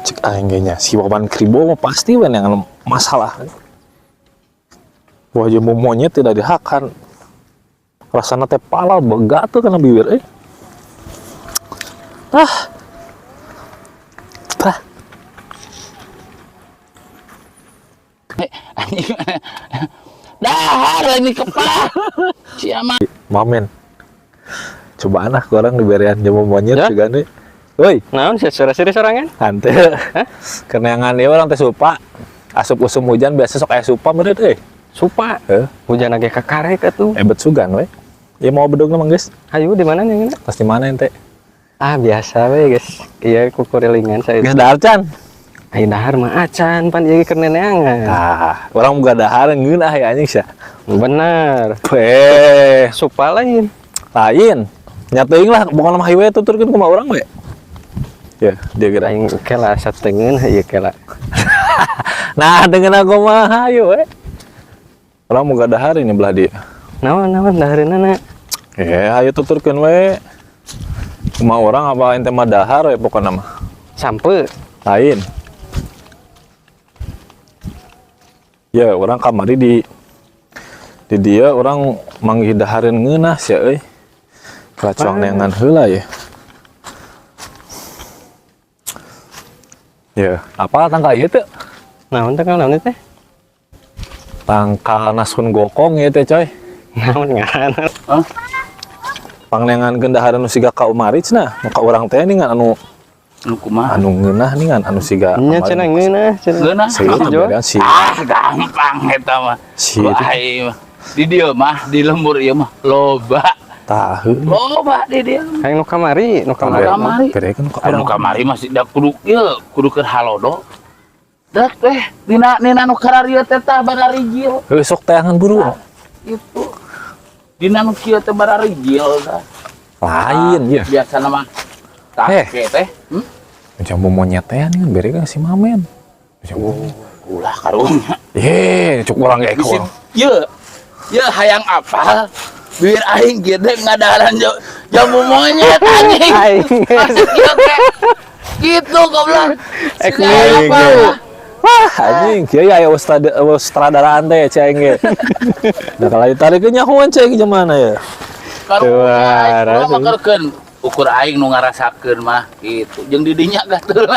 Cek aing ge nya, si Wawan Kribo mah pasti we yang masalah. Wah, jambu monyet tidak dihakan. Rasana teh pala begat tuh kana bibir eh. Ah. Ah. Anjing. Dahar lagi kepala. Siapa? Mamen. Cobaan ah kurang diberian jambu monyet Ya? juga nih. Woi, Naon sih suara-suara sorangan? hante. Keneangan ieu orang teh supa. Asup usum hujan biasa sok aya supa meureun euy. Supa. Heuh, Hujan lagi kakarek atuh. ebet sugan we. Ya mau bedogna mah geus. Ayo di mana nih? Pas di mana ente? Ah, biasa we guys. Iya kukurilingan saya. Geus dahar can. Ayo dahar mah acan pan ieu keur neneangan. Tah, urang boga dahar ngeunah ya anjing sia. Bener. Eh, Supa lain. Lain. Nya teuing lah pokona mah hiwe tuturkeun kumaha urang we. Ya, dia geura. Aing kela satengeun ieu kela. Nah, dengan aku mah hayu we. Urang boga dahar ini belah dia. Naon naon dahareunana? Eh, hayu tuturkeun we. Kumaha urang apa ente mah dahar we pokona mah. Sampe. Lain. Ya, urang kamari di dia urang manggih dahareun ngeunah sia euy. Kelacuang neangan heula ya. Ya, apa tangkal ieu teh? Naon teh naon teh? Tangkal nasun gokong ieu teh, coy. Naon ngaranna? Hah? Pangneangankeun dahareun nu siga ka Umari cenah, nu ka urang teh ningan anu Nu kumaha? Anu ngeunah ningan anu siga Nya kamari. Cenah ngeunah cenah. Ngeunah. Serius Jual. beda si Ah, gampang eta mah. Si Ku itu. aing mah. Di dieu mah, di lembur ieu mah loba. Tahu. Loba di dieu. Hayang nu kamari, nu kamari. Kamari. Beda kan ka Anu urang. Kamari masih da kudu ieu, kudu keur halodo. Dek teh dina nina nu kararieu teh tah bararijil. Heuh, sok teangan buru. Itu. Dina nu kieu teh bararijil tah. Lain ya. Biasana mah tah Eh. ke teh. Hmm? Jambu monyet teh nih bere kan si Mamen. Jambu. Ulah karunya. Ye, cuk urang ge Bisi urang. ye. Ye hayang apal. Biar aing gede ngadaharan jambu monyet anjing. Aing. Masuk ieu teh. Gitu goblok. Ek Si hayang aing apal. ge. Wah, anjing, kieu ya aya sutradaraan teh cai aing ge. Da kalau ditarikeun nyahoan cai aing mana ya. Karunya aing Tuh, mah makerkeun ukur aing nu ngarasakeun mah gitu. Jeung di dinya gatel.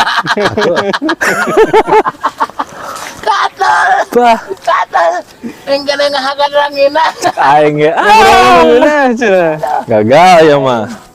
Gatel. Bah, Gatel. Engke ngahakan rangina. Aing ge. Ah, Ngeunah cenah. gagal ya mah.